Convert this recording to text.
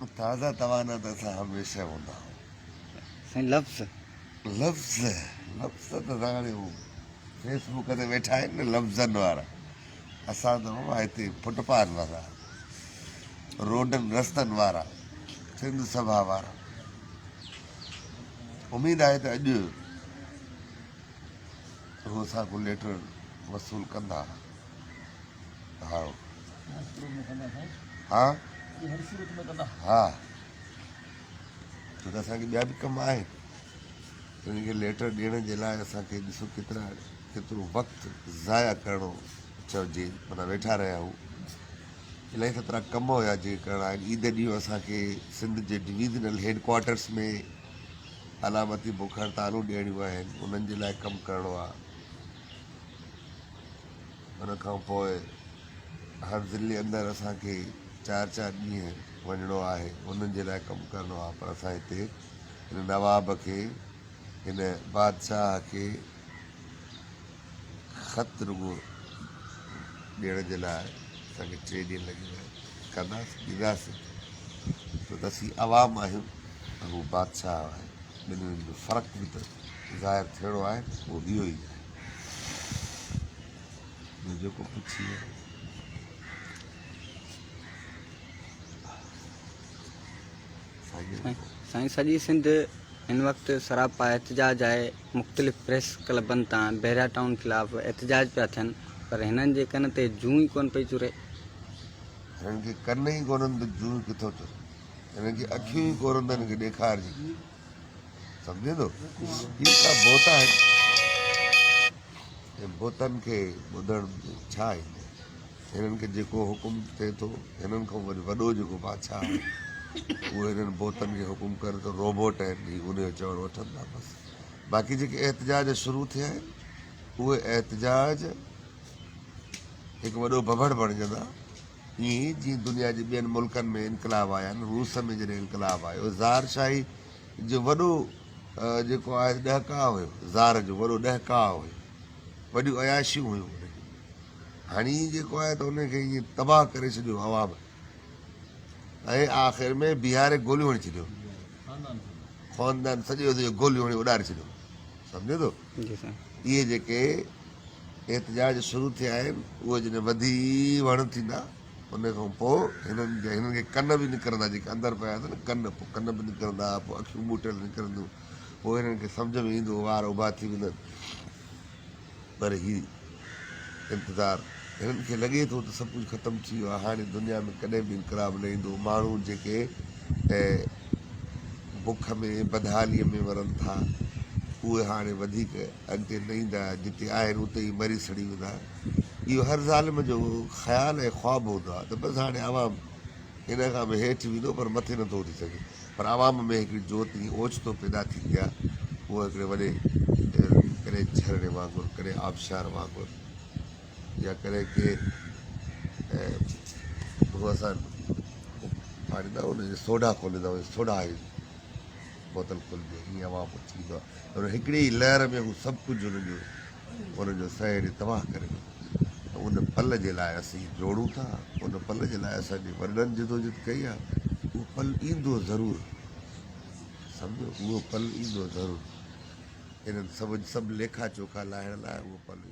تازا توانا ته اسان هميشه هوندا آهيون. سائين لفظ. لفظ لفظ ته هاڻي هو فيس بڪ تي ويٺا آهن نه لفظن وارا اسان ته بابا هتي فٽ پاٿ وارا روڊن رستن وارا سنڌ سڀا وارا اميد آهي ته اڄ هو اسان کان ليٽر وصول ڪندا ها ها ها ڇو ته اسان کي ٻيا به ڪم آهن انهن کي ليٽر ڏيڻ جي لاء اسان کي ڏسو ڪيترا ڪيترو وقت ضايع ڪرڻو چئجي معنيٰ ويٺا رهيا هو الائي ڪيترا ڪم هيا جيڪي ڪرڻا آهن عيد ڏينهن اسان کي سنڌ جي ڊويزنل هيڊ ڪوارٽرس ۾ علامتي بک هڙتالون ڏيڻيون آهن انهن جي لاء ڪم ڪرڻو آهي ان کان پوء هر ضلعي اندر اسان کي چار چار ڏينهن وڃڻو آهي انهن جي لاء ڪم ڪرڻو آهي پر اسان هتي هن نواب کي هن بادشاهه کي خط رڳو ڏيڻ جي لاء اسان کي ٽي ڏينهن لڳي ويا ڪنداسين ڏينداسين ڇو ته اسين عوام آهيون ۽ هو بادشاهه آهي ٻنهي جو فرق به ته ظاهر ٿيڻو آهي اهو اهو ئي آهي ٻيو جيڪو پڇي سائين سڄي سنڌ هن وقت سراپا احتجاج آهي مختلف پريس ڪلبن تان بحريا ٽائون خلاف احتجاج پيا ٿين پر هنن جي ڪن تي جون ئي ڪونه پئي چري. هنن کي ڪن ئي ڪونهن ته جون ڪٿو چري. هنن کي اکيون ئي ڪونهن ته هنن کي ڏيکارجي. سمجهين ٿو؟ هي ڪا بوتا آهن. ۽ بوتن کي ٻڌڻ ڇا ايندو؟ هنن کي جيڪو حڪم ٿئي ٿو، هنن کان وري وڏو جيڪو بادشاهه آهي، اهو هنن بوتن کي حڪم ڪري ٿو، روبوٽ آهن، هي ان جو چوڻ وٺن ٿا بس. باقي جيڪي احتجاج شروع ٿيا آهن، اهي احتجاج هڪ وڏو ڀڀڙ بڻجندا، ائين ئي جيئن دنيا جي ٻين ملڪن ۾ انقلاب آيا آهن، روس ۾ جڏهن انقلاب آيو، زار شاهي جو وڏو جيڪو آهي ڏهڪاء هيو، زار جو وڏو ڏهڪاء هيو، وڏيون عياشيون هيون ان جون. هڻي جيڪو آهي ته ان کي ائين تباهه ڪري ڇڏيو عوام ۽ آخر ۾ بيهاري گوليون هڻي ڇڏيو خاندان سڄو سڄو گوليون هڻي اڏاري ڇڏيو سمجهي ٿو اهي جيڪي احتجاج شروع ٿيا آهن اهي جڏهن وڌي وڻ ٿيندا ان کان پوء هنن جا هنن کي ڪن به نڪرندا جيڪي اندر پيا اٿن ڪن پوء ڪن به نڪرندا پوء اکيون ٻوٽيل نڪرنديون پوء هنن کي سمجهه ۾ ايندو وار اڀا ٿي ويندا پر هي انتظار هنن کي لڳي ٿو ته سڀ ڪجهه ختم ٿي ويو آهي هاڻي دنيا ۾ ڪڏهن به انقلاب نه ايندو ماڻهو جيڪي بک ۾ بدحالي ۾ مرن ٿا اهي هاڻي وڌيڪ اڳتي نه ايندا جتي آهن اتي ئي مري سڙي ويندا اهو هر ظالم جو خيال ۽ خواب هوندو آهي ته بس هاڻي عوام ان کان به هيٺ ويندو پر مٿي نٿو اٿي سگهي پر عوام ۾ هڪڙي جوت ائين اوچتو پيدا ٿيندي آهي، اهو هڪڙي وڏي ڪڏهن جهرڻي وانگر، ڪڏهن آبشار وانگر يا ڪڏهن ڪي هو اسان پاڻي نه ان جي سوڍا کوليندا هئا سوڍا جي بوتل کولبي ائين عوام اٿي ايندو آهي پر هڪڙي ئي لهر ۾ هو سڀ ڪجهه ان جو ان جو سهيڙي تباهه ڪري ويندو ته ان پل جي لاء اسين جوڙون ٿا، ان پل جي لاء اسان جي وڏڙن جدوجھد ڪئي آ، اهو پل ايندو ضرور، سمجهيو اهو پل ايندو ضرور، انهن سڀ سڀ ليکا چوکا لاهڻ لاء اهو پل ايندو.